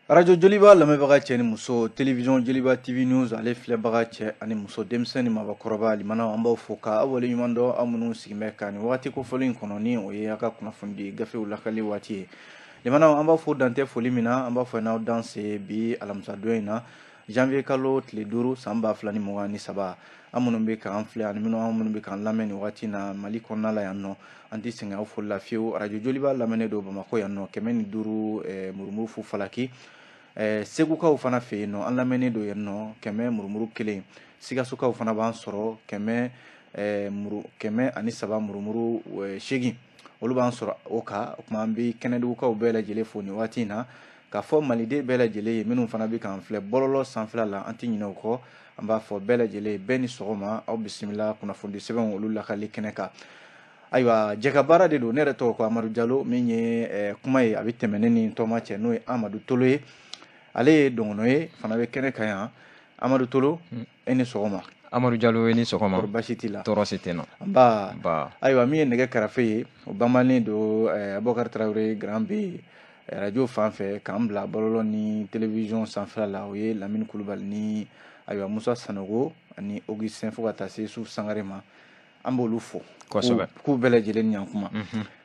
Arajo Joliba lamɛnbaga cɛ ni muso, télévision Joliba TV News ale filɛbaga cɛ ani muso, denmisɛn ni mabakɔrɔba, limanaw, an b'aw fo ka aw waleɲuman dɔn, aw minnu sigin bɛ ka nin waati kofɔlen in kɔnɔ, ni o ye aw ka kunnafonidi gafew lakali waati ye. Limanaw, an b'a fo dantɛ foli min na, an b'a fɔ n'aw danse bi alamisadon in na, janvier kalo tile 5, san 2023. An minnu bɛ k'an filɛ ani minnu bɛ k'an lamɛn nin waati na Mali kɔnɔna la yan nɔ, an tɛ sɛgɛn aw foli la fiyewu. Arajo Joliba lamɛnnen don Bamakɔ yan nɔ, 105 murumuru fu falaki. Segukaw fana fɛ yen nɔ, an lamɛnnen don yen nɔ, 100 murumuru 1. Sikasokaw fana b'an sɔrɔ 103 murumuru 8, olu b'an sɔrɔ o kan. O tuma, an bɛ kɛnɛdugukaw bɛɛ lajɛlen fo nin waati in na, k'a fɔ maliden bɛɛ lajɛlen ye minnu fana bɛ k'an filɛ bɔlɔlɔ sanfɛla la, an tɛ ɲinɛ o kɔ. An b'a fɔ bɛɛ lajɛlen ye, bɛɛ ni sɔgɔma, aw bisimila kunnafoni sɛbɛnw olu lakali kɛnɛ kan. Ayiwa, jɛka baara de don. Ne yɛrɛ tɔgɔ ko Amadu Jalo. Min ye kuma ye, a bɛ tɛmɛ ne ni tɔma cɛ, n'o ye Amadu Tolo ye. Ale ye dɔgɔnɔ ye, fana bɛ kɛnɛ kan yan. Amadu Tolo, e ni sɔgɔma. Amadu Jalo, e ni sɔgɔma. Kɔri baasi t'i la? Tɔɔrɔ si tɛ n na. Nba. Ba. Ayiwa, min ye nɛgɛ karafe ye, o bamannen don, Abubakar Tarawele Grand B, radio fan fɛ, k'an bila bɔlɔlɔ ni télévision sanfɛla la, o ye Lamini Kulubali ni ayiwa Musa Sanogo ani Augustin, fo ka taa se Yusuf Sangare ma. An b'olu fo k'u bɛɛ lajɛlen ni ɲankuma.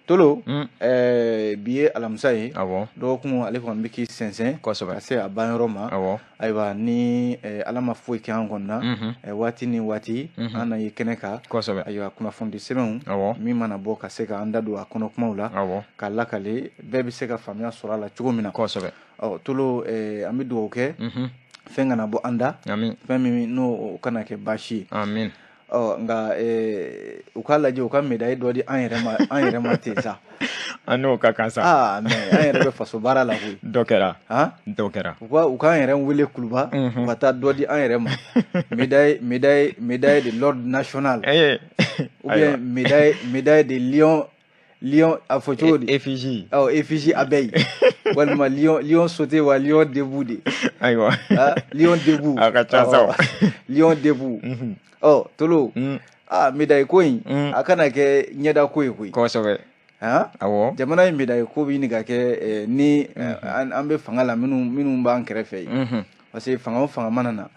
Tolo, bi ye alamisa ye. Dɔgɔkun ale kɔni bɛ k'i sɛnsɛn ka se a banyɔrɔ ma. Ayiwa, ni Ala ma foyi kɛ an kɔni na, waati ni waati an na ye kɛnɛ kan. Ayiwa, kunnafoni sɛbɛnw min mana bɔ, ka se k'an da don a kɔnɔ kumaw la, k'a lakale, bɛɛ bɛ se ka faamuya sɔrɔ a la cogo min na. Ɔ Tolo, an bɛ dugawu kɛ, fɛn kana bɔ an da, fɛn min n'o kana kɛ baasi ye. Ɔ nka u k'a lajɛ, u ka médaille dɔ di an yɛrɛ ma, an yɛrɛ ma ten sa. An n'o ka kan sa. Aa, mais an yɛrɛ bɛ faso baara la koyi. Dɔ kɛra. Han? Dɔ kɛra. U k'an yɛrɛ wele Kuluba, u ka taa dɔ di an yɛrɛ ma, médaille de l'ordre national ou bien médaille de lion, a fɔ cogo di? Effigie. Ɔ, effigie abeille, walima lion sauté wa lion debout de. Ah, lion debout. A ka ca sa o. Lion debout. Ɔ Tolo, ah, médaille ko in, a kana kɛ ɲɛda ko ye koyi. Han? Jamana in médaille ko bɛ ɲini ka kɛ ni an bɛ fanga la, minnu b'an kɛrɛfɛ yen, parce que fanga o fanga mana na,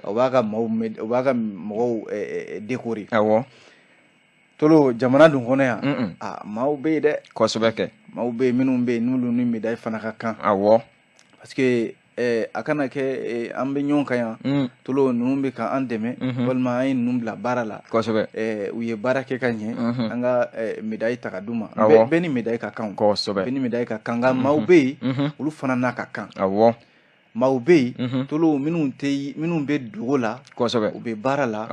o b'a ka mɔgɔw décorer. Tolo, jamana dun kɔnɔ yan, ah, maaw bɛ yen dɛ. Kosɛbɛ kɛ. Maaw bɛ yen, minnu bɛ yen, n'olu ni médaille fana ka kan, parce que a kana kɛ an bɛ ɲɔgɔn kan yan. Tolo, ninnu bɛ ka an dɛmɛ, walima an ye ninnu bila baara la, u ye baara kɛ ka ɲɛ, an ka médaille ta ka d'u ma. Bɛɛ ni médaille ka kan o. Bɛɛ ni médaille ka kan, nka maaw bɛ yen, olu fana n'a ka kan. Maaw bɛ yen, Tolo, minnu tɛ, minnu bɛ dogo la, u bɛ baara la,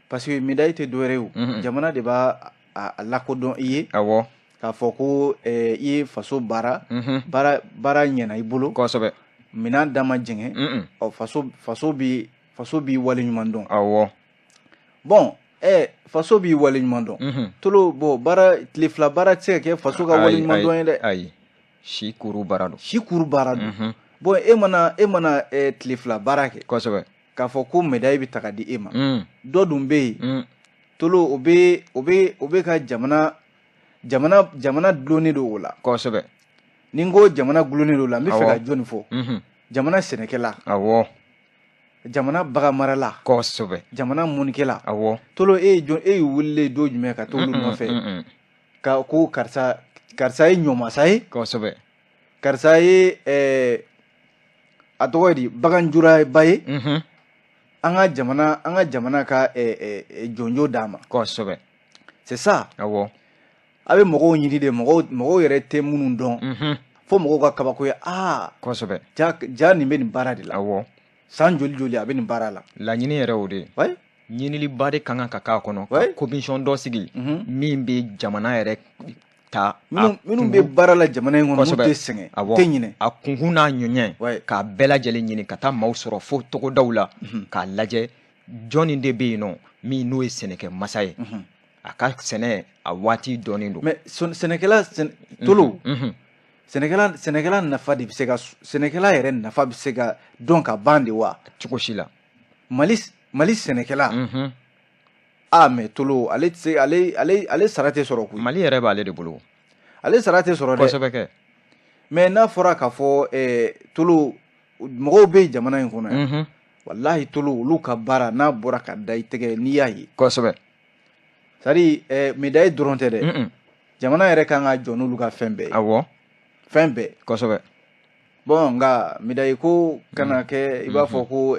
parce que médaille tɛ dɔwɛrɛ ye o, jamana de b'a a lakodɔn i ye, k'a fɔ ko i ye faso baara, baara ɲɛna i bolo, minɛn da ma jɛngɛ. Ɔ, faso b'i waleɲuman dɔn. Bon, faso b'i waleɲuman dɔn. Tolo, bon, baara tile 2 baara tɛ se ka kɛ faso ka waleɲuman dɔn ye dɛ. Ayi, si kuru baara don. Si kuru baara don. Bon, e mana tile 2 baara kɛ, k'a fɔ ko médaille bɛ ta ka di e ma, dɔ dun bɛ yen, Tolo, o bɛ ka jamana dulonnen don o la. Ni n ko jamana dulonnen don o la, n bɛ fɛ ka jɔnni fɔ? Jamana sɛnɛkɛla, jamana baganmarala, jamana mɔnikɛla. Tolo, e ye jɔn, e ye wililen don jumɛn ka t'olu nɔfɛ ka ko karisa ye ɲɔmasa ye, karisa ye a tɔgɔ ye di, baganjuraba ye, an ka jamana ka jɔnjɔ d'a ma? C'est ça. A bɛ mɔgɔw ɲini de, mɔgɔw yɛrɛ tɛ minnu dɔn, fo mɔgɔw ka kabakoya, aa, ja ja, nin bɛ nin baara de la, san joli joli a bɛ nin baara la. Laɲini yɛrɛ o de ye. Ɲiniliba de ka kan ka k'a kɔnɔ, ka commission dɔ sigi min bɛ jamana yɛrɛ ta. Minnu bɛ baara la jamana in kɔnɔ, n'u tɛ sɛgɛn, tɛ ɲinɛ. A kunkun n'a ɲɔɲɛ, k'a bɛɛ lajɛlen ɲini, ka taa maaw sɔrɔ fo togodaw la, k'a lajɛ jɔnni de bɛ yen nɔ, min n'o ye sɛnɛkɛ masa ye, a ka sɛnɛ a waati dɔɔnin don. Mais sɛnɛkɛla, Tolo, sɛnɛkɛla nafa de bɛ se ka, sɛnɛkɛla yɛrɛ nafa bɛ se ka dɔn ka ban de wa? Cogo si la. Mali sɛnɛkɛla, ah, mais Tolo, ale tɛ se, ale sara tɛ sɔrɔ koyi. Mali yɛrɛ b'ale de bolo. Ale sara tɛ sɔrɔ dɛ. Kosɛbɛ kɛ. Mais n'a fɔra k'a fɔ Tolo, mɔgɔw bɛ jamana in kɔnɔ yan, walahi Tolo, olu ka baara n'a bɔra ka da i tɛgɛ, n'i y'a ye. C'est à dire médaille dɔrɔn tɛ dɛ, jamana yɛrɛ kan ka jɔ n'olu ka fɛn bɛɛ ye. Fɛn bɛɛ. Bon, nka médaille ko kana kɛ i b'a fɔ ko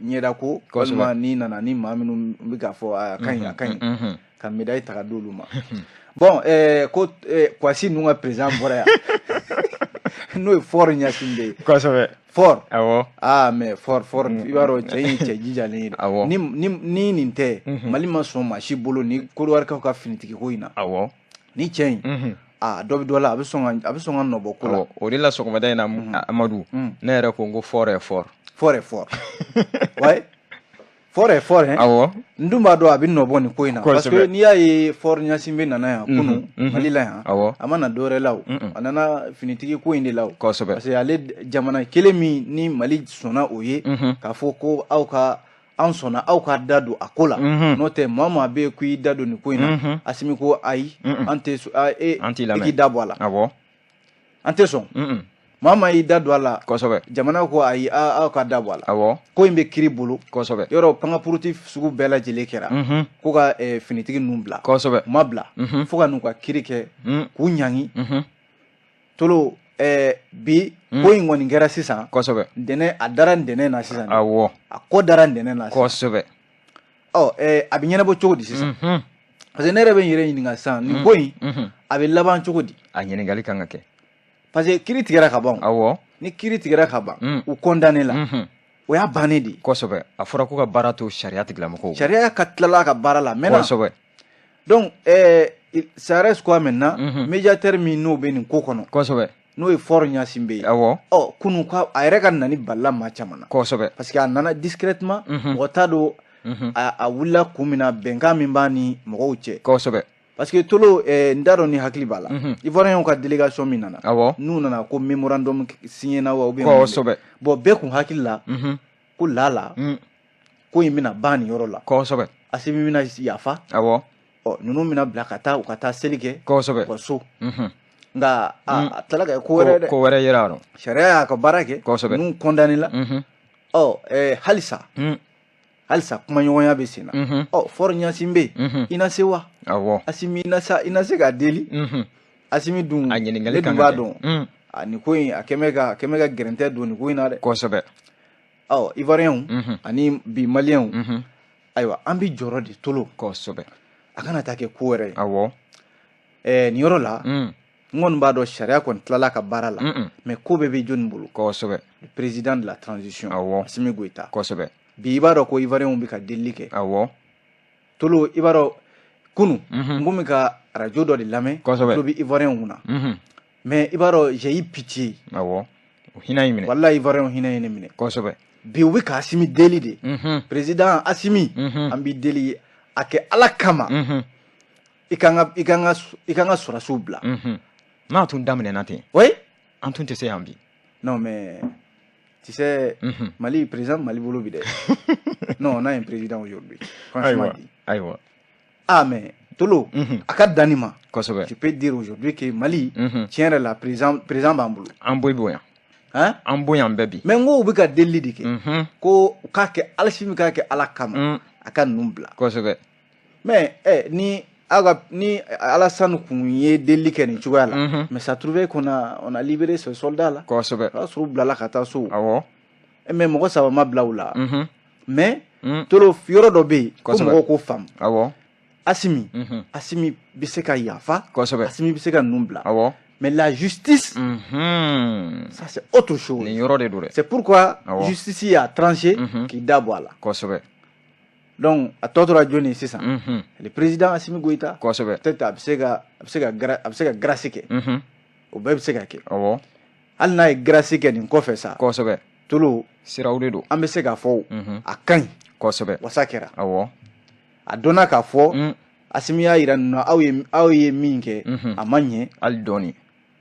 ɲɛda ko, walima n'i nana ni maa minnu bɛ k'a fɔ a ka ɲi, a ka ɲi, ka médaille ta ka d'olu ma. Bon, ko Kwasi ninnu ka président bɔra yan, n'o ye Faure Gnassingbé ye. Faure. Ah, mais Faure, Faure, i b'a dɔn cɛ in ye cɛ jijalen ye. Ni nin tɛ, Mali ma sɔn maa si bolo ni Kodowari ka finitigi ko in na. Ni cɛ in, aa, dɔ bɛ dɔ la, a bɛ sɔn ka nɔbɔ ko la. O de la, sɔgɔmada in na, Amadu, ne yɛrɛ ko n ko Faure est fort. Faure est fort, ouais, Faure est fort, hein. N dun b'a dɔn a bɛ nɔbɔ nin ko in na, parce que n'i y'a ye Faure Gnassingbé nana yan kunun Mali la yan, a ma na dɔwɛrɛ la o, a nana finitigi ko in de la o. Parce que ale jamana kelen min ni Mali sɔnna o ye k'a fɔ ko aw ka an sɔnna aw ka da don a ko la, n'o tɛ maa o maa bɛ yen k'i da don nin ko in na, Asimi ko ayi, an tɛ e An t'i e k'i da bɔ a la. An tɛ sɔn maa maa y'i da don a la. Jamana ko ayi, aw ka da bɔ a la. Ko in bɛ kiiri bolo. Yɔrɔ pankapuruti sugu bɛɛ lajɛlen kɛra ko ka finitigi ninnu bila. U ma bila fo ka n'u ka kiiri kɛ k'u ɲangi. Tolo, bi ko in kɔni kɛra sisan. Ntɛnɛn, a dara ntɛnɛn na sisan. A ko dara ntɛnɛn na sisan. Ɔ, a bɛ ɲɛnabɔ cogo di sisan? Parce que ne yɛrɛ bɛ n yɛrɛ ɲininka sisan, nin ko in a bɛ laban cogo di? A ɲininkali kan ka kɛ. Parce que kiiri tigɛra ka ban. Ni kiiri tigɛra ka ban, u condamné la, o y'a bannen de ye. Kosɛbɛ, a fɔra ko ka baara to sariya tigilamɔgɔw. Sariya ka tilala ka baara la maintenant. Donc ça reste quoi maintenant? Médiateur min n'o bɛ nin ko kɔnɔ, n'o ye Faure Gnassingbé ye. Ɔ, kunun ka a yɛrɛ ka nani balila maa caman na. Parce que a nana discrètement, mɔgɔ t'a dɔn a wulila kun min na, bɛnkan min b'a ni mɔgɔw cɛ. Parce que Tolo, n t'a dɔn ni hakili b'a la, Ivoirien ka délégation min nana, n'u nana ko mémorandum signé na wa, ou bien bon, bɛɛ kun hakili la ko la ko in bɛna ban nin yɔrɔ la. Asimi bɛna yafa. Ɔ, ninnu bɛna bila ka taa, u ka taa seli kɛ u ka so. Nka a tilala ka kɛ ko wɛrɛ dɛ. Ko wɛrɛ yera a rɔ. Sariya y'a ka baara kɛ. Ninnu condamné la. Ɔ, halisa halisa kumaɲɔgɔnya bɛ sen na. Ɔ, Faure Gnassingbé i na se wa? Asimi i na sa, i na se k'a deli. Asimi dun, A ɲininkali ne kan dun ka b'a kɛ. dɔn a nin ko in, a kɛn bɛ ka gɛrɛntɛ don nin ko in na dɛ. Ɔ, Ivoirien ani bi Maliyɛnw, ayiwa, an bɛ jɔrɔ de, Tolo. A kana taa kɛ ko wɛrɛ ye. Nin yɔrɔ la, n kɔni b'a dɔn sariya kɔni tilala ka baara la, mais ko bɛɛ bɛ jɔnni bolo? Le président de la transition, Asimi Goïta. Bi i b'a dɔn ko Ivoirien bɛ ka delili kɛ. Tolo, i b'a dɔn kunun n kun bɛ ka radio dɔ de lamɛn. Tulo bɛ Ivoirien kunna, mais i b'a dɔn, j'ai eu pitié. Awɔ, o hinɛ y'i minɛ. Walahi, Ivoirien hinɛ ye ne minɛ. Bi u bɛ ka Asimi deli de. Président Asimi, an b'i deli, a kɛ Ala kama, i kan ka sɔrɔdasiw bila. N'a tun daminɛna ten, an tun tɛ se yan bi. Non, mais tu sais, Mali président, Mali bolo bi dɛ. Non, on a un président aujourd'hui, franchement dit. Ah, mais Tolo, a ka danni ma, je peux dire aujourd'hui que Mali, tiɲɛ yɛrɛ la, président b'an bolo. An boyi bonya. Hein? An bonya bɛɛ bi. Mais n ko u bɛ ka delili de kɛ ko u k'a kɛ, Asimi k'a kɛ Ala kama, a ka ninnu bila. Mais ni aw ka ni Alassane kun ye delili kɛ nin cogoya la, mais ça trouvait qu'on a on a libéré ce soldat là. O y'a sɔrɔ u bilala ka taa so. Mais mɔgɔ saba ma bila u la. Mais Tolo, yɔrɔ dɔ bɛ yen ko mɔgɔw k'o faamu. Asimi bɛ se ka yafa. Asimi bɛ se ka ninnu bila. Mais la justice, ça c'est autre chose. Nin yɔrɔ de don dɛ. C'est pourquoi justice y'a tranché k'i da bɔ a la. Donc a tɔ tora jɔnni ye sisan? Le président Assimi Goïta. Peut-être a bɛ se ka grâce kɛ. O bɛɛ bɛ se ka kɛ. Hali n'a ye grâce kɛ nin kɔfɛ sa. Tolo, Siraw de don. an bɛ se k'a fɔ a ka ɲi. Wasa kɛra. A dɔnna k'a fɔ Asimi y'a yira ninnu na, aw ye min kɛ, a ma ɲɛ. Hali dɔɔni.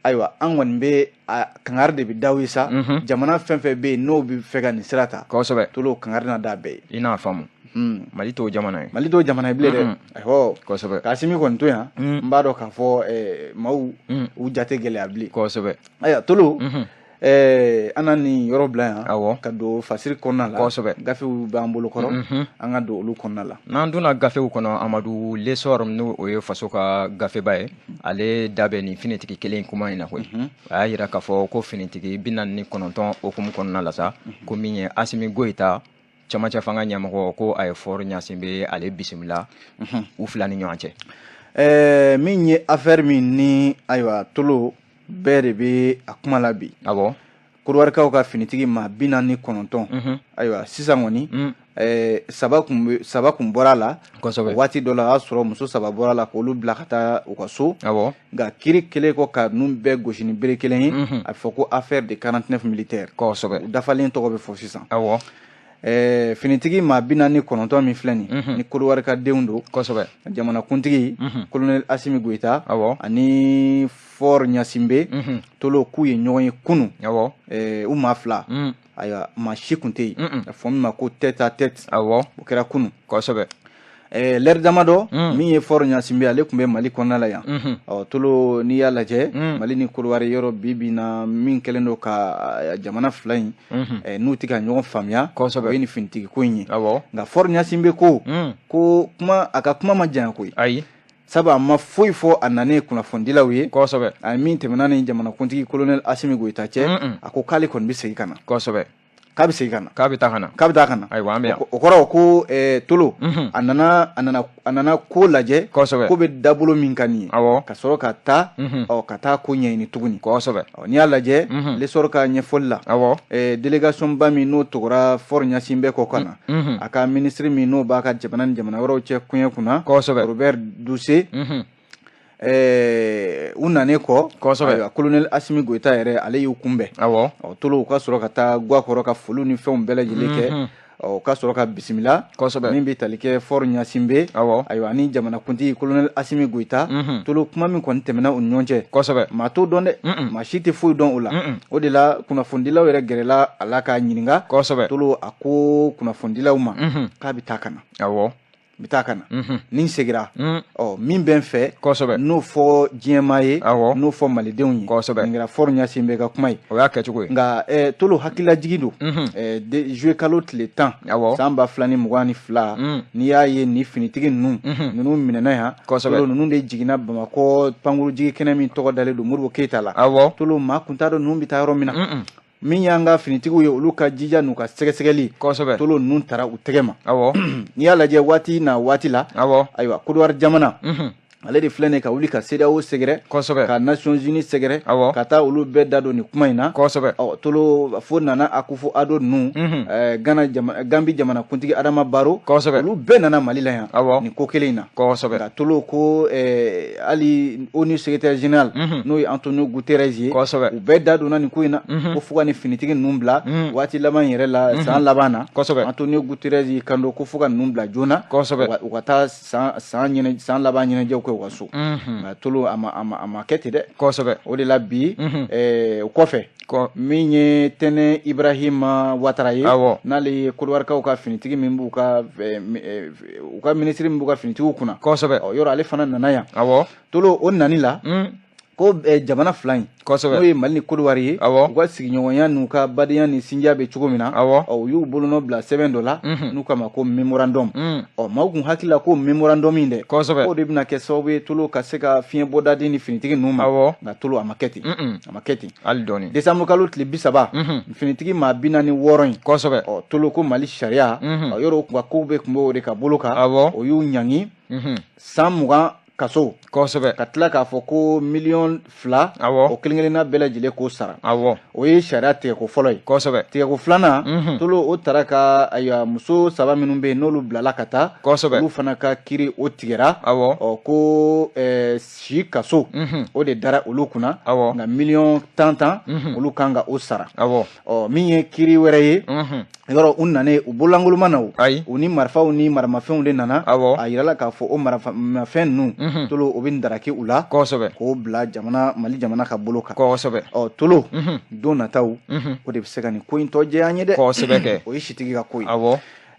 Ayiwa, an kɔni bɛ a kangari de bɛ da ye sa. Jamana fɛn fɛn bɛ yen n'o bɛ fɛ ka nin sira ta, Tolo, kangari na da bɛɛ ye. I n'a faamu. Mali t'o jamana ye. Mali t'o jamana ye bilen dɛ. Ayiwa, k'Asimi kɔni to yan, n b'a dɔn k'a fɔ maaw u jate gɛlɛya bilen. Ayiwa, Tolo, an na nin yɔrɔ bila yan. Ka don fasiri kɔnɔna la. Gafew b'an bolo kɔrɔ, an ka don olu kɔnɔna la. N'an donna gafew kɔnɔ, Amadu, L'Essor, n'o o ye faso ka gafeba ye, ale da bɛ nin finitigi kelen kuma in na koyi. A y'a yira k'a fɔ ko finitigi 49 hukumu kɔnɔna la sa, ko min ye Asimi Goyita, camancɛ fanga ɲɛmɔgɔ, ko a ye Faure Gnassingbé ale bisimila u fila ni ɲɔgɔn cɛ. Min ye affaire min ni, ayiwa, Tolo, bɛɛ de bɛ a kuma la bi. Kodiwarikaw ka finitigi maa 49, ayiwa, sisan kɔni saba kun bɔra a la. Waati dɔ la, o y'a sɔrɔ muso saba bɔra a la k'olu bila ka taa u ka so. Nka kiiri kelen kɔ ka ninnu bɛɛ gosi ni bere kelen ye, a bɛ fɔ ko affaire de 49 militaires. U dafalen tɔgɔ bɛ fɔ sisan. Finitigi maa 49 min filɛ nin, ni Kodiwari ka denw don, jamanakuntigi colonel Asimi Goyita ani Faure Gnassingbé, Tolo, k'u ye ɲɔgɔn ye kunun. U maa fila, ayiwa, maa si kun tɛ yen, a fɔ min ma ko tête à tête. O kɛra kunun. Lɛri damadɔ, min ye Faure Gnassingbé, ale tun bɛ Mali kɔnɔna la yan. Ɔ, Tolo, n'i y'a lajɛ, Mali ni Kodiwari yɔrɔ, bi bi na, min kɛlen don ka jamana fila in n'u tɛ ka ɲɔgɔn faamuya, o ye nin finitigi ko in ye. Nka Faure Gnassingbé ko kuma, a ka kuma ma janya koyi. Ayi. Sabu a ma foyi fɔ a nanen kunnafonidilaw ye. A min tɛmɛna ni jamanakuntigi colonel Asimi Goyita cɛ, a ko k'ale kɔni bɛ segin ka na. K'a bɛ segin ka na. K'a bɛ taa ka na. K'a bɛ taa ka na. Ayiwa, an bɛ yan. O kɔrɔ ko, Tolo, a nana ko lajɛ. Ko bɛ dabolo min ka nin ye. Ka sɔrɔ ka taa, ɔ, ka taa ko ɲɛɲini tuguni. N'i y'a lajɛ, L'Essor ka ɲɛfɔli la, délégation ba min n'o tɔgɔra Faure Gnassingbé kɔ ka na, a ka minisiri min n'o b'a ka jamana ni jamana wɛrɛw cɛ koɲɛ kunna, Robert Dussey, u nanen kɔ, ayiwa, colonel Asimi Goyita yɛrɛ, ale y'u kunbɛn. Ɔ, Tolo, u ka sɔrɔ ka taa Guwakɔrɔ ka foliw ni fɛnw bɛɛ lajɛlen kɛ. Ɔ, u ka sɔrɔ ka bisimila min bɛ tali kɛ Faure Gnassingbé, ayiwa, ani jamanakuntigi colonel Asimi Goyita. Tolo, kuma min kɔni tɛmɛna u ni ɲɔgɔn cɛ, maa t'o dɔn dɛ, maa si tɛ foyi dɔn o la. O de la, kunnafonidilaw yɛrɛ gɛrɛla a la k'a ɲininka. Tolo, a ko kunnafonidilaw ma k'a bɛ taa ka na. N bɛ taa ka na, ni n segira, ɔ, min bɛ n fɛ, n'o fɔ diɲɛmaa ye, n'o fɔ malidenw ye. Nin kɛra Faure Gnassingbé ka kuma ye. O y'a kɛcogo ye. Nka Tolo, hakililajigi don. Juillet kalo tile 10, san 2022, n'i y'a ye nin finitigi ninnu minɛna yan, Tolo, ninnu de jiginna Bamakɔ pankurujigi kɛnɛ min tɔgɔ dalen don Modibo Keyita la. Tolo, maa kun t'a dɔn ninnu bɛ taa yɔrɔ min na. Min y'an ka finitigiw ye, olu ka jija n'u ka sɛgɛsɛgɛli, Tolo, ninnu taara u tɛgɛ ma. N'i y'a lajɛ, waati na waati la, ayiwa, Kodiwari jamana, ale de filɛ nin ye ka wuli ka CEDEAO sɛgɛrɛ, ka Nations Unies sɛgɛrɛ, ka taa olu bɛɛ da don nin kuma in na. Ɔ, Tolo, fo Nana Akufo Addo ninnu, Ghana jamana, Gambi jamana kuntigi Adama Barrow, olu bɛɛ nana Mali la yan nin ko kelen in na. Nka Tolo, ko hali ONU secrétaire général, n'o ye Antonio Guterres ye, u bɛɛ da donna nin ko in na, ko fo ka nin finitigi ninnu bila. Waati laban in yɛrɛ la, san laban na, Antonio Guterres y'i kanto ko fo ka ninnu bila joona, u ka taa san san ɲɛnɛ san laban ɲɛnajɛw kɛ u ka so. Nka Tolo, a ma kɛ ten dɛ. O de la bi, o kɔfɛ, min ye Tɛnɛ Ibrahima Watara ye, n'ale ye Kodiwarikaw ka finitigi min b'u ka u ka minisiri min b'u ka finitigiw kunna, ɔ, yɔrɔ ale fana nana yan. Tolo, o nani la, ko jamana fila in, n'o ye Mali ni Kodiwari ye, u ka sigiɲɔgɔnya n'u ka badenya ni sinjiya bɛ cogo min na, ɔ, u y'u bolonɔ bila sɛbɛn dɔ la n'u k'a ma ko mémorandum. Ɔ, maaw kun hakili la ko mémorandum in dɛ, k'o de bɛna kɛ sababu ye, Tolo, ka se ka fiɲɛ bɔda di ni finitigi ninnu ma. Nka Tolo, a ma kɛ ten, a ma kɛ ten. Hali dɔɔni. Décembre kalo tile 30, finitigi maa 46 in, ɔ, Tolo, ko Mali sariya, ɔ, yɔrɔ o kun ka kow bɛ kun bɛ o de ka bolo kan, o y'u ɲangi san 20 kaso, ka tila k'a fɔ ko miliyɔn 2, o kelen kelenna bɛɛ lajɛlen k'o sara. O ye sariya tigɛko fɔlɔ ye. Tigɛko filanan, Tolo, o taara ka, ayiwa, muso saba minnu bɛ yen n'olu bilala ka taa, olu fana ka kiiri o tigɛra. Ɔ, ko si kaso, o de dara olu kunna. Nka miliyɔn tan tan, olu kan ka o sara. Ɔ, min ye kiiri wɛrɛ ye, Yɔrɔ u nanen, u bololangoloma na o. Ayi. U ni marifaw ni maramafɛnw de nana. Awɔ. A yirala k'a fɔ o maramafɛn ninnu, Tolo, o bɛ daraki u la k'o bila jamana, Mali jamana ka bolo kan. Ɔ Tolo, don nataw, o de bɛ se ka nin ko in tɔ jɛya an ye dɛ. Kosɛbɛ kɛ. O ye sitigi ka ko ye.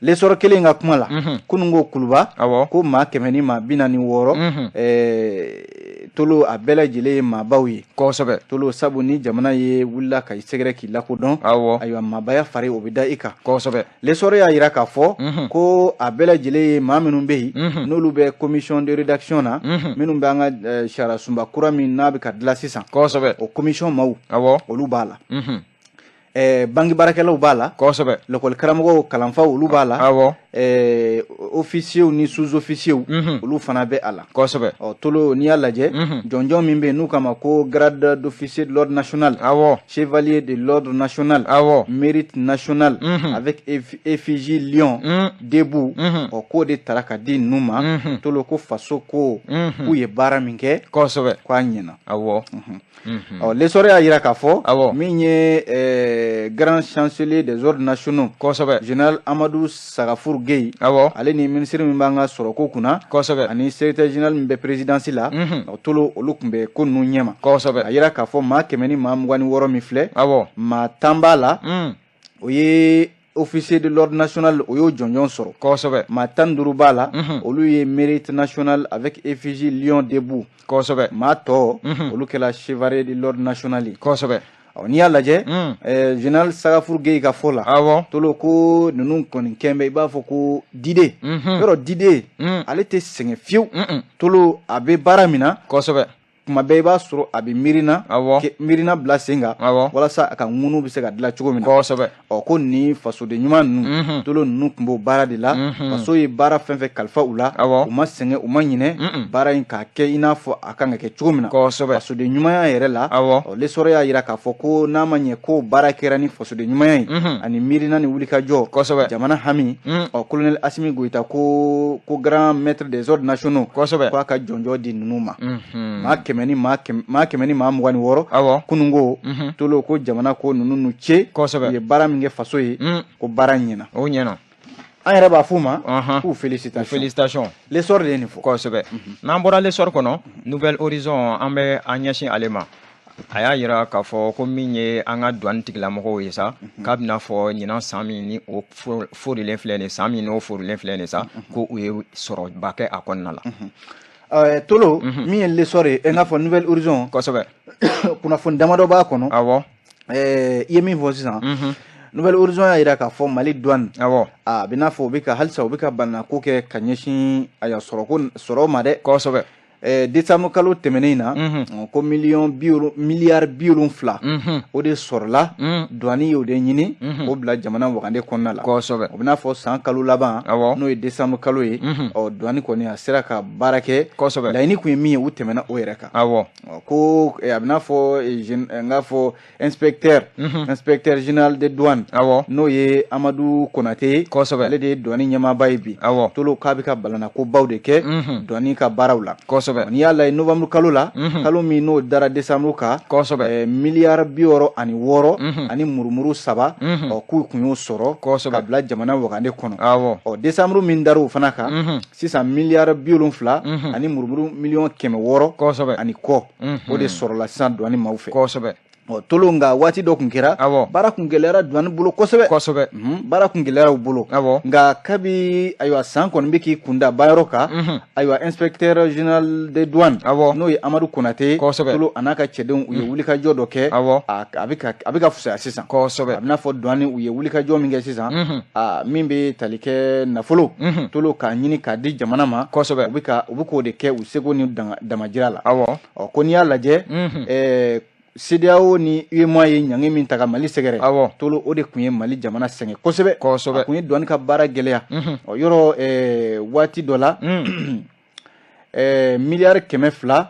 L'Essor kelen ka kuma la, kunun ko Kuluba, ko maa 146, Tolo, a bɛɛ lajɛlen ye maabaw ye. Tolo, sabu ni jamana ye wulila ka i sɛgɛrɛ k'i lakodɔn, ayiwa, maabaya fari, o bɛ da i kan. L'Essor y'a yira k'a fɔ ko a bɛɛ lajɛlen ye maa minnu bɛ yen, n'olu bɛ commission de rédaction na, minnu bɛ an ka sariya sunba kura min n'a bɛ ka dilan sisan, o commission maaw, olu b'a la. Banque baarakɛlaw b'a la. Lakɔli karamɔgɔw, kalanfaw, olu b'a la. Officiers ni sous-officiers, olu fana bɛ a la. Ɔ Tolo, n'i y'a lajɛ, jɔnjɔn min bɛ yen n'u k'a ma ko grade d'officier de l'ordre national, chevalier de l'ordre national, mérite national avec effigie lion debout, ɔ k'o de tara ka di ninnu ma. Tolo, ko faso ko k'u ye baara min kɛ, k'a ɲɛna. Ɔ L'Essor y'a yira k'a fɔ min ye grand chancelier des ordres nationaux, général Amadou Sagafour Gueye, ale ni ministre min b'an ka sɔrɔko kunna, ani secrétaire général min bɛ présidence la, ɔ Tolo, olu tun bɛ ko ninnu ɲɛma. A yira k'a fɔ maa 126 min filɛ, maa 10 b'a la, o ye officier de l'ordre national, o y'o jɔnjɔn sɔrɔ. Maa 15 b'a la, olu ye mérite national avec effigie lion debout. Maa tɔ, olu kɛra chevalier de l'ordre national ye. Ɔ n'i y'a lajɛ, général Sagafour Gueye ka fɔ la, Tolo, ko ninnu kɔni kɛn bɛ i b'a fɔ ko diden. Yɔrɔ diden, ale tɛ sɛgɛn fiyewu. Tolo, a bɛ baara min na, kuma bɛɛ i b'a sɔrɔ a bɛ miirina, miirina bila sen kan, walasa a ka ŋunu bɛ se ka dilan cogo min na. Ɔ ko nin fasoden ɲuman ninnu, Tolo, ninnu tun b'o baara de la. Faso ye baara fɛn fɛn kalifa u la, u ma sɛgɛn, u ma ɲinɛ baara in k'a kɛ i n'a fɔ a kan ka kɛ cogo min na, fasoden ɲumanya yɛrɛ la. Ɔ L'Essor y'a yira k'a fɔ ko n'a ma ɲɛ ko baara kɛra ni fasoden ɲumanya ye ani miirina ni wulikajɔ, jamana hami, ɔ colonel Assimi Goïta ko grand maître des ordres nationaux, k'a ka jɔnjɔn di ninnu ma. Maa 126, kununko, Tolo, ko jamana ko ninnu nu ce, u ye baara min kɛ faso ye, ko baara ɲɛna. O ɲɛna. An yɛrɛ b'a f'u ma k'u félicitation. Félicitation. L'Essor de ye nin fɔ. Kosɛbɛ. N'an bɔra L'Essor kɔnɔ, Nouvel Horizon, an bɛ an ɲɛsin ale ma. A y'a yira k'a fɔ ko min ye an ka douane tigilamɔgɔw ye sa, k'a bɛna fɔ ɲinan san min ni o forilen filɛ nin, san min n'o forilen filɛ nin sa, ko u ye sɔrɔba kɛ a kɔnɔna la. Tolo, min ye L'Essor ye, n k'a fɔ Nouvel Horizon, kunnafoni damadɔ b'a kɔnɔ. I ye min fɔ sisan, Nouvel Horizon y'a yira k'a fɔ Mali douane, a bɛ n'a fɔ u bɛ ka halisa u bɛ ka banako kɛ ka ɲɛsin ayiwa sɔrɔko sɔrɔ ma dɛ. Décembre kalo tɛmɛnen in na, ko miliyɔn bi miliyari 70, o de sɔrɔla. Douane y'o de ɲini k'o bila jamana wagande kɔnɔna la. O bɛ n'a fɔ san kalo laban, n'o ye décembre kalo ye, ɔ douane kɔni a sera ka baara kɛ. Laɲini kun ye min ye, u tɛmɛna o yɛrɛ kan. Ko a bɛ n'a fɔ n k'a fɔ inspecteur général des douanes, n'o ye Amadu Konate ye, ale de ye douane ɲɛmaaba ye bi. Tolo, k'a bɛ ka balana baw de kɛ douane ka baaraw la. N'i y'a lajɛ, novembre kalo la, kalo min n'o dara décembre kan, miliyari 66 ani murumuru 3, ɔ k'u kun y'o sɔrɔ ka bila jamana wagande kɔnɔ. Ɔ décembre min dar'o fana kan sisan, miliyari 70 ani murumuru miliyɔn 600 ani kɔ, o de sɔrɔla sisan douane maaw fɛ. Ɔ Tolo, nka waati dɔ tun kɛra, baara kun gɛlɛyara douane bolo kosɛbɛ. Baara kun gɛlɛyara u bolo. Nka kabi ayiwa san kɔni bɛ k'i kunda baayɔrɔ kan, ayiwa, inspecteur général des douanes, n'o ye Amadu Konate, Tolo, a n'a ka cɛdenw, u ye wulikajɔ dɔ kɛ. A bɛ ka fisaya sisan. A bɛ n'a fɔ douane, u ye wulikajɔ min kɛ sisan, a min bɛ tali kɛ nafolo, Tolo, k'a ɲini k'a di jamana ma, u bɛ k'o de kɛ u seko ni damajira la. Ɔ ko n'i y'a lajɛ, CEDEAO ni UEMOA ye ɲangi min ta ka Mali sɛgɛrɛ, Tolo, o de tun ye Mali jamana sɛgɛn kosɛbɛ. A tun ye douane ka baara gɛlɛya. Ɔ yɔrɔ, waati dɔ la, miliyari 200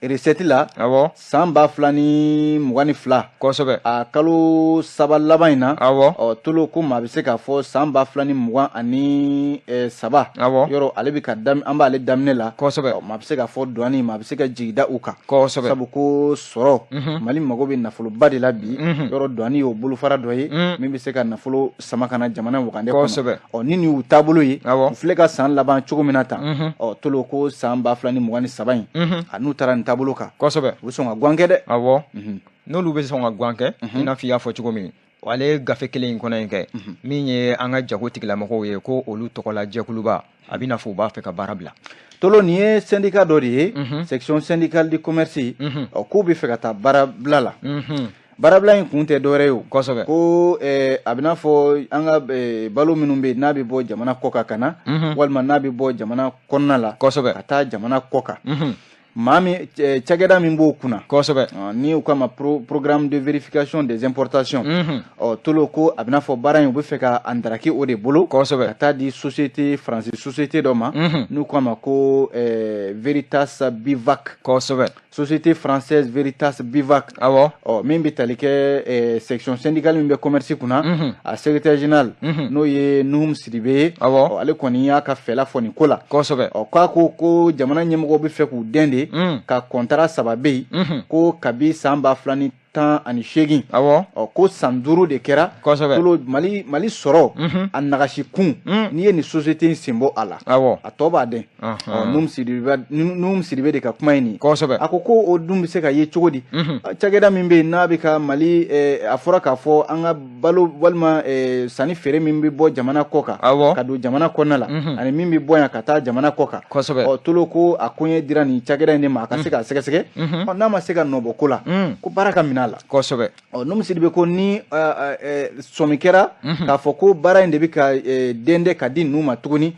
Recette la, awɔ, san 2022, a kalo 3 laban in na, Awɔ. Ɔ, Tolo, ko maa bɛ se k'a fɔ san 2023, Awɔ. Yɔrɔ ale bɛ ka an b'ale daminɛ la. Kosɛbɛ. Ɔ, maa bɛ se k'a fɔ douane, maa bɛ se ka jigi da u kan, sabu ko sɔrɔ, Mali mago bɛ nafoloba de la bi. Yɔrɔ douane y'o bolofara dɔ ye min bɛ se ka nafolo sama ka na jamana wagande kɔnɔ. Ɔ, ni nin y'u taabolo ye, Awɔ. U filɛ ka san laban cogo min na tan, ɔ, Tolo, ko san 2023 in, a n'u taara nin taabolo kan, u bɛ sɔn ka guwan kɛ dɛ. Awɔ, n'olu bɛ sɔn ka guwan kɛ, i n'a fɔ i y'a fɔ cogo min, ale gafe kelen in kɔnɔ in kɛ min ye an ka jago tigilamɔgɔw ye, ko olu tɔgɔla jɛkuluba, a bɛ n'a fɔ u b'a fɛ ka baara bila. Tolo, nin ye syndicat dɔ de ye, section syndicale du commerce. Ɔ, k'u bɛ fɛ ka taa baara bila la. Baarabila in kun tɛ dɔwɛrɛ ye o, ko a bɛ n'a fɔ an ka balo minnu bɛ yen, n'a bɛ bɔ jamana kɔ kan ka na, walima n'a bɛ bɔ jamana kɔnɔna la ka taa jamana kɔ kan, maa min, cakɛda min b'o kunna, ni u k'a ma programme de vérification des importations, ɔ, Tolo, ko a bɛ n'a fɔ baara in, u bɛ fɛ ka a ndaraki o de bolo ka taa di société française, société dɔ ma n'u k'a ma ko Veritas Bivac, société française Veritas Bivac. Ɔ, min bɛ tali kɛ section syndicale min bɛ commerce kunna, a secrétaire général, n'o ye Nuhum Sidibe ye, ɔ, ale kɔni y'a ka fɛla fɔ nin ko la. Ɔ, k'a ko ko jamana ɲɛmɔgɔw bɛ fɛ k'u dɛn de ka contrat 3 bɛ yen, ko kabi san 2018, ɔ, ko san 5 de kɛra. Tolo, Mali sɔrɔ a nagasi kun, n'i ye nin société in sen bɔ a la, a tɔ b'a dɛn. Ɔ, Nuhum Sidibe de ka kuma ye nin ye. A ko ko o dun bɛ se ka ye cogo di? Cakɛda min bɛ yen, n'a bɛ ka Mali, a fɔra k'a fɔ an ka balo walima sanni feere min bɛ bɔ jamana kɔ kan ka don jamana kɔnɔna la, ani min bɛ bɔ yan ka taa jamana kɔ kan. Ɔ, Tolo, ko a koɲɛ dira nin cakɛda in de ma, a ka se k'a sɛgɛsɛgɛ. Ɔ, n'a ma se ka nɔbɔ ko la, ko baara ka minɛ a la. Ɔ, Nuhum Sidibe ko ni sɔmi kɛra k'a fɔ ko baara in de bɛ ka dɛndɛ ka di ninnu ma tuguni,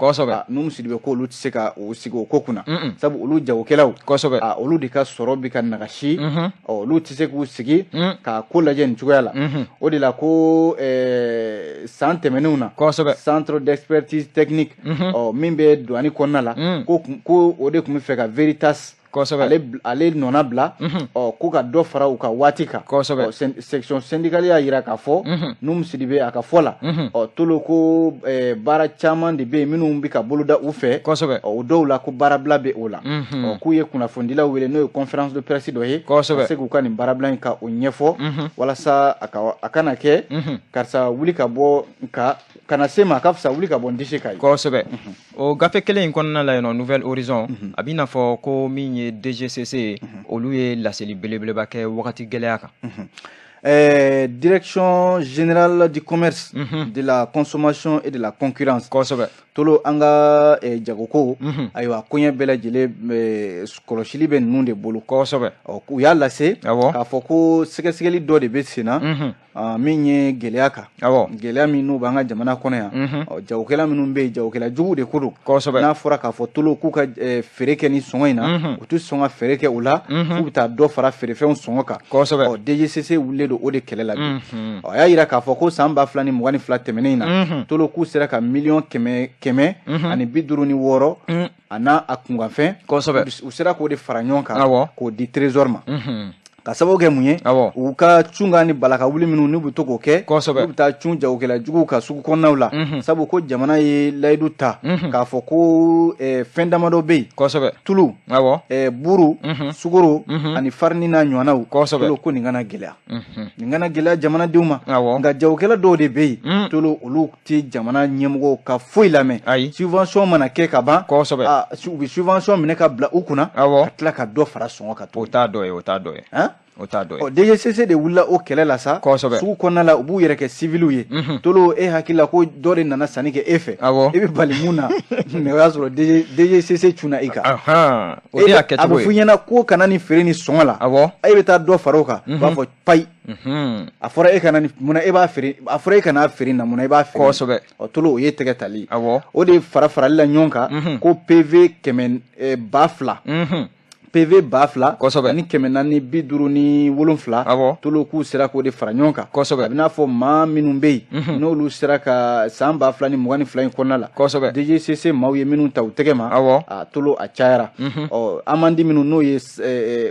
Nuhum Sidibe ko olu tɛ se ka o sigi o ko kunna, sabu olu jagokɛlaw, olu de ka sɔrɔ bɛ ka nagasi. Ɔ, olu tɛ se k'u sigi k'a ko lajɛ nin cogoya la. O de la ko san tɛmɛnenw na, centre d'expertise technique, ɔ, min bɛ douane kɔnɔna la, ko o de tun bɛ fɛ ka Veritas ale nɔna bila, ɔ, ko ka dɔ fara u ka waati kan. Ɔ, section syndicale y'a yira k'a fɔ, Nuhum Sidibe a ka fɔ la, ɔ, Tolo, ko baara caman de bɛ yen minnu bɛ ka boloda u fɛ. Ɔ, o dɔw la, ko baarabila bɛ o la. Ɔ, k'u ye kunnafonidilaw wele, n'o ye conférence de presse dɔ ye, ka se k'u ka nin baarabila in ka o ɲɛfɔ, walasa a kana kɛ karisa wuli ka bɔ nka kana se ma, a ka fisa wuli ka bɔ n disi ka ye. Kosɛbɛ. O gafe kelen in kɔnɔna la yen nɔ, Nouvel Horizon, a b'i n'a fɔ ko min ye DGCC ye, olu ye laseli belebeleba kɛ wagati gɛlɛya kan. Direction générale du commerce, de la consommation et de la concurrence. Tolo, an ka jagoko, ayiwa, koɲɛ bɛɛ lajɛlen kɔlɔsili bɛ ninnu de bolo. Ɔ, u y'a lase k'a fɔ ko sɛgɛsɛgɛli dɔ de bɛ sen na, min ye gɛlɛya kan, gɛlɛya min n'u b'an ka jamana kɔnɔ yan. Ɔ, jagokɛla minnu bɛ yen, jagokɛla jugu de ko don. N'a fɔra k'a fɔ, Tolo, k'u ka feere kɛ ni sɔngɔ in na, u tɛ sɔn ka feere kɛ o la, f'u bɛ taa dɔ fara feerefɛnw sɔngɔ kan. Ɔ, DGCC wulilen don o de kɛlɛ la bi. Ɔ, a y'a yira k'a fɔ ko san 2022 tɛmɛnen in na, Tolo, k'u sera ka 156 156 000 a n'a a kunkanfɛn, u sera k'o de fara ɲɔgɔn kan k'o di trésor ma. Ka sababu kɛ mun ye? U ka cunkan ni balaka wuli minnu n'u bɛ to k'o kɛ, n'u bɛ taa cun jagokɛla juguw ka sugu kɔnɔnaw la, sabu ko jamana ye layidu ta k'a fɔ ko fɛn damadɔ bɛ yen, tulu, buru, sukaro ani farini n'a ɲɔgɔnnaw, Tolo, ko nin kana gɛlɛya, nin kana gɛlɛya jamanadenw ma. Nka jagokɛla dɔw de bɛ yen, Tolo, olu tɛ jamana ɲɛmɔgɔw ka foyi lamɛn. Subvention mana kɛ ka ban, u bɛ subvention minɛ ka bila u kunna, ka tila ka dɔ fara sɔngɔ kan. O t'a dɔ ye, o t'a dɔ ye. Han? O t'a dɔ ye. Ɔ, DGCC de wulila o kɛlɛ la sa. Sugu kɔnɔna la, u b'u yɛrɛ kɛ civiliw ye. Tolo, e hakili la ko dɔ de nana sanni kɛ e fɛ, e bɛ bali mun na, mais o y'a sɔrɔ DGCC cunna i kan. O de y'a A bɛ kɛcogo f'i ye. ɲɛna ko kana nin feere ni sɔngɔ la, e bɛ taa dɔ fara o kan, u b'a fɔ payi, a fɔra e kana nin, munna e b'a feere? A fɔra e kana feere na, munna e b'a feere? Ɔ, Tolo, o ye tɛgɛ tali ye. O de fara farali la ɲɔgɔn kan, ko PV 100 2000. PV 2000 Kosɛbɛ. ani 457. Tolo, k'u sera k'o de fara ɲɔgɔn kan. A bɛ n'a fɔ maa minnu bɛ yen, n'olu sera ka san 2022 in kɔnɔna la, DGCC maaw ye minnu ta u tɛgɛ ma, a tolo, a cayara. Ɔ, amende minnu n'o ye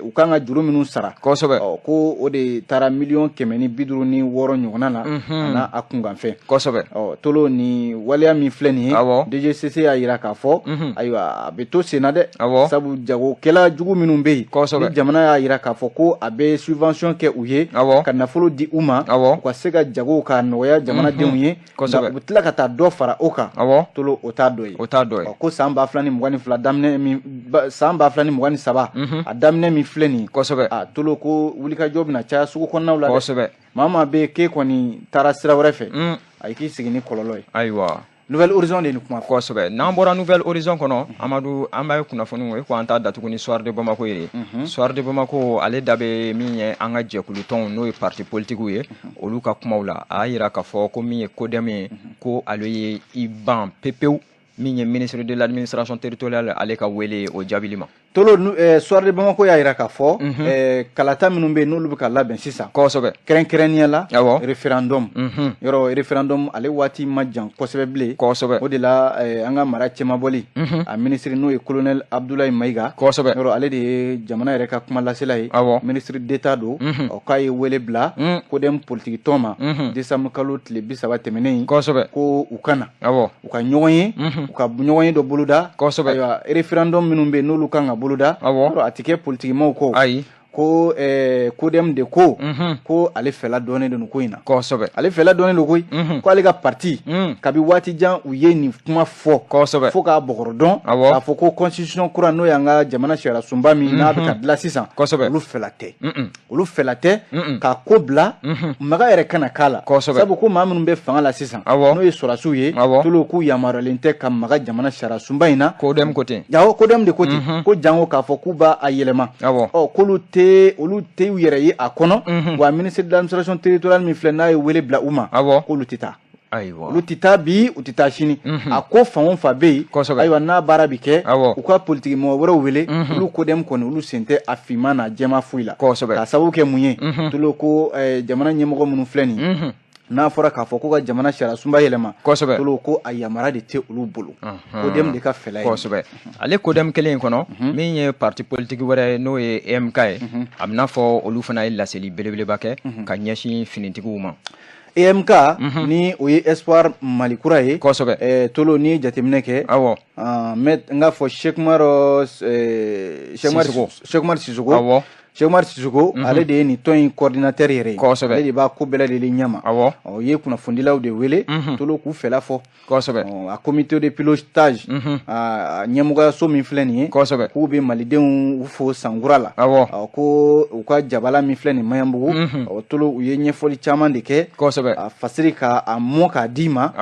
u kan ka juru minnu sara, ɔ, ko o de taara miliyɔn 156 ɲɔgɔnna na, a n'a a kunkanfɛn. Ɔ, tolo, ni waleya min filɛ nin ye, DGCC y'a yira k'a fɔ, ayiwa, a bɛ to sen na dɛ, sabu jagokɛla jugu minnu bɛ yen, ni jamana y'a yira k'a fɔ ko a bɛ subvention kɛ u ye, ka nafolo di u ma, u ka se ka jago ka nɔgɔya jamanadenw ye, nka u bɛ tila ka taa dɔ fara o kan, tolo, o t'a dɔ ye. O t'a dɔ ye. Ɔ, ko san 2022 daminɛ min, san 2023 a daminɛ min filɛ nin ye, a tolo, ko wulikajɔ bɛna caya sugu kɔnɔnaw la dɛ. Maa maa bɛ yen k'e kɔni taara sira wɛrɛ fɛ, a ye k'i sigi ni kɔlɔlɔ ye. Nouvel Horizon de ye nin kuma fɔ. Kosɛbɛ. N'an bɔra Nouvel Horizon kɔnɔ, Amadu, an b'a ye kunnafoniw ye ko an t'a datugu ni Soir de Bamako ye. Soir de Bamako, ale da bɛ min ye, an ka jɛkulu tɔnw, n'o ye parti politiques ye, olu ka kumaw la, a y'a yira k'a fɔ ko min ye CODEM ye, ko ale ye i ban pepewu min ye ministre de l'Administration territoriale, ale ka wele o jaabili ma. Tolo, Soir de Bamako y'a yira k'a fɔ kalata minnu bɛ yen, n'olu bɛ ka labɛn sisan, kɛrɛnkɛrɛnnenya la référendum yɔrɔ, référendum ale waati ma jan kosɛbɛ bilen. O de la an ka mara cɛmabɔli a ministre, n'o ye colonel Abdoulaye Maïga, yɔrɔ, ale de ye jamana yɛrɛ ka kuma lasela ye, ministre d'État don. Ɔ, k'a ye wele bila CODEM politiki tɔn ma décembre kalo tile 30 tɛmɛnen in, ko u ka na u ka ɲɔgɔn ye, u ka ɲɔgɔn ye dɔ boloda. Ayiwa, référendum minnu bɛ yen, n'olu kan ka boloda, yɔrɔ, a tɛ kɛ politikimaw kɔ. Ko CODEM de ko ko ale fɛla dɔnnen don nin ko in na. Ale fɛla dɔnnen don koyi. Ko ale ka parti, kabi waati jan u ye nin kuma fɔ, fo k'a bɔgɔrɔ dɔn k'a fɔ ko constitution kura, n'o y'an ka jamana sariya sunba min n'a bɛ ka dilan sisan, olu fɛla tɛ, olu fɛla tɛ k'a ko bila maga yɛrɛ kana k'a la, sabu ko maa minnu bɛ fanga la sisan, n'o ye sɔrɔdasiw ye, tolo, k'u yamaruyalen tɛ ka maga jamana sariya sunba in na. CODEM ko ten. Awɔ, CODEM de ko ten, ko jango k'a fɔ k'u b'a a yɛlɛma. Ɔ, k'olu tɛ, olu tɛ u yɛrɛ ye a kɔnɔ. Wa ministre de l'Administration territoriale min filɛ, n'a ye wele bila u ma, k'olu tɛ taa. Olu tɛ taa bi, u tɛ taa sini. A ko fan o fan bɛ yen, ayiwa, n'a baara bɛ kɛ, u ka politiki mɔgɔ wɛrɛw wele. Olu CODEM kɔni, olu sen tɛ a finman n'a jɛman foyi la. K'a sababu kɛ mun ye? Tolo, ko jamana ɲɛmɔgɔ minnu filɛ nin ye, n'a fɔra k'a fɔ ko ka jamana sariya sunba yɛlɛma, tolo, ko a yamara de tɛ olu bolo. CODEM de ka fɛla ye. Kosɛbɛ. Ale CODEM kelen in kɔnɔ, min ye parti politique wɛrɛ ye, n'o ye EMK ye, a bɛna fɔ olu fana ye laseli belebeleba kɛ ka ɲɛsin finitigiw ma. EMK, ni o ye Espoir Mali kura ye, tolo, n'i ye jateminɛ kɛ, mais n k'a fɔ Cheick Oumar Sissoko. Cheick Oumar Sissoko. Cheick Oumar Sissoko, ale de ye nin tɔn in coordinateur yɛrɛ ye. Ale de b'a ko bɛɛ lajɛlen ɲɛma. Ɔ, u ye kunnafonidilaw de wele, tolo, k'u fɛla fɔ. Ɔ, a comité de pilotage, a ɲɛmɔgɔyaso min filɛ nin ye, k'u bɛ malidenw fo sankura la. Ɔ, ko u ka jabala min filɛ nin Maɲanbugu, ɔ, tolo, u ye ɲɛfɔli caman de kɛ, a fasiri ka a mɔ k'a d'i ma.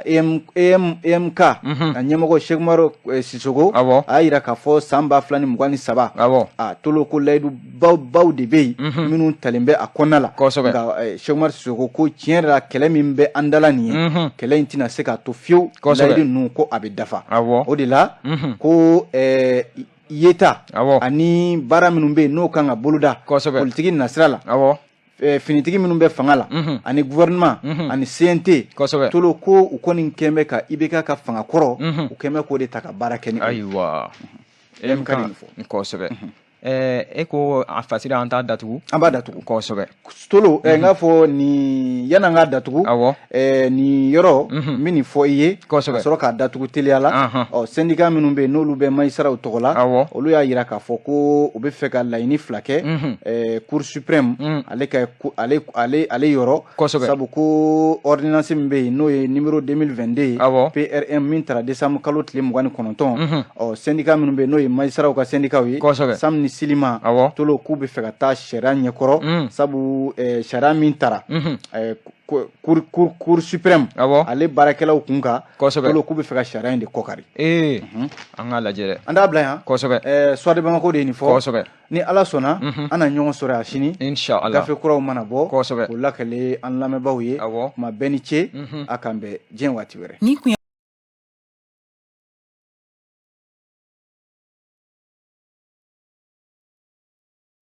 EMK a ɲɛmɔgɔ Cheick Oumar Sissoko, a y'a yira k'a fɔ san 2023, a tolo, ko layidu baw baw de bɛ yen minnu talen bɛ a kɔnɔna la. Nka Cheick Oumar Sissoko ko tiɲɛ yɛrɛ la, kɛlɛ min bɛ an dala nin ye, kɛlɛ in tɛna se k'a to fiyewu layidu ninnu ko a bɛ dafa. O de la ko yeta ani baara minnu bɛ yen, n'o kan ka boloda politiki nasira la, finitigi minnu bɛ fanga la, ani gouvernement, ani CNT, tolo, ko u kɔni kɛn bɛ ka IBK ka fanga kɔrɔ, u kɛn bɛ k'o de ta ka baara kɛ ni o ye. Ayiwa. EMK de nin fɔ. Kosɛbɛ. E ko a fasiri, an t'a datugu. An b'a datugu. Tolo, n k'a fɔ nin yan'an k'a datugu, nin yɔrɔ n bɛ nin fɔ i ye, ka sɔrɔ k'a datugu teliya la. Ɔ, syndicat minnu bɛ yen, n'olu bɛ magistrats tɔgɔ la, olu y'a yira k'a fɔ ko u bɛ fɛ ka laɲini fila kɛ Cour suprême, ale ka ale ale ale yɔrɔ, sabu ko ordonnance min bɛ yen, n'o ye numéro 2022 ye, PRM, min tara décembre kalo tile 29, ɔ, syndicat minnu bɛ yen, n'o ye magistrats ka syndicat ye, SAM ni SYLIMA, tolo, k'u bɛ fɛ ka taa sariya ɲɛkɔrɔ, sabu sariya min tara Cour suprême, ale baarakɛlaw kun kan, tolo, k'u bɛ fɛ ka sariya in de kɔkari. Ee, an k'a lajɛ dɛ. An t'a bila yan. Soir de Bamako de ye nin fɔ. Ni Ala sɔnna, an na ɲɔgɔn sɔrɔ yan sini. Inshallah. Gafe kuraw mana bɔ, k'o lakale an lamɛnbaaw ye. Kuma bɛɛ ni ce, a k'an bɛn diɲɛ waati wɛrɛ. Ni kun.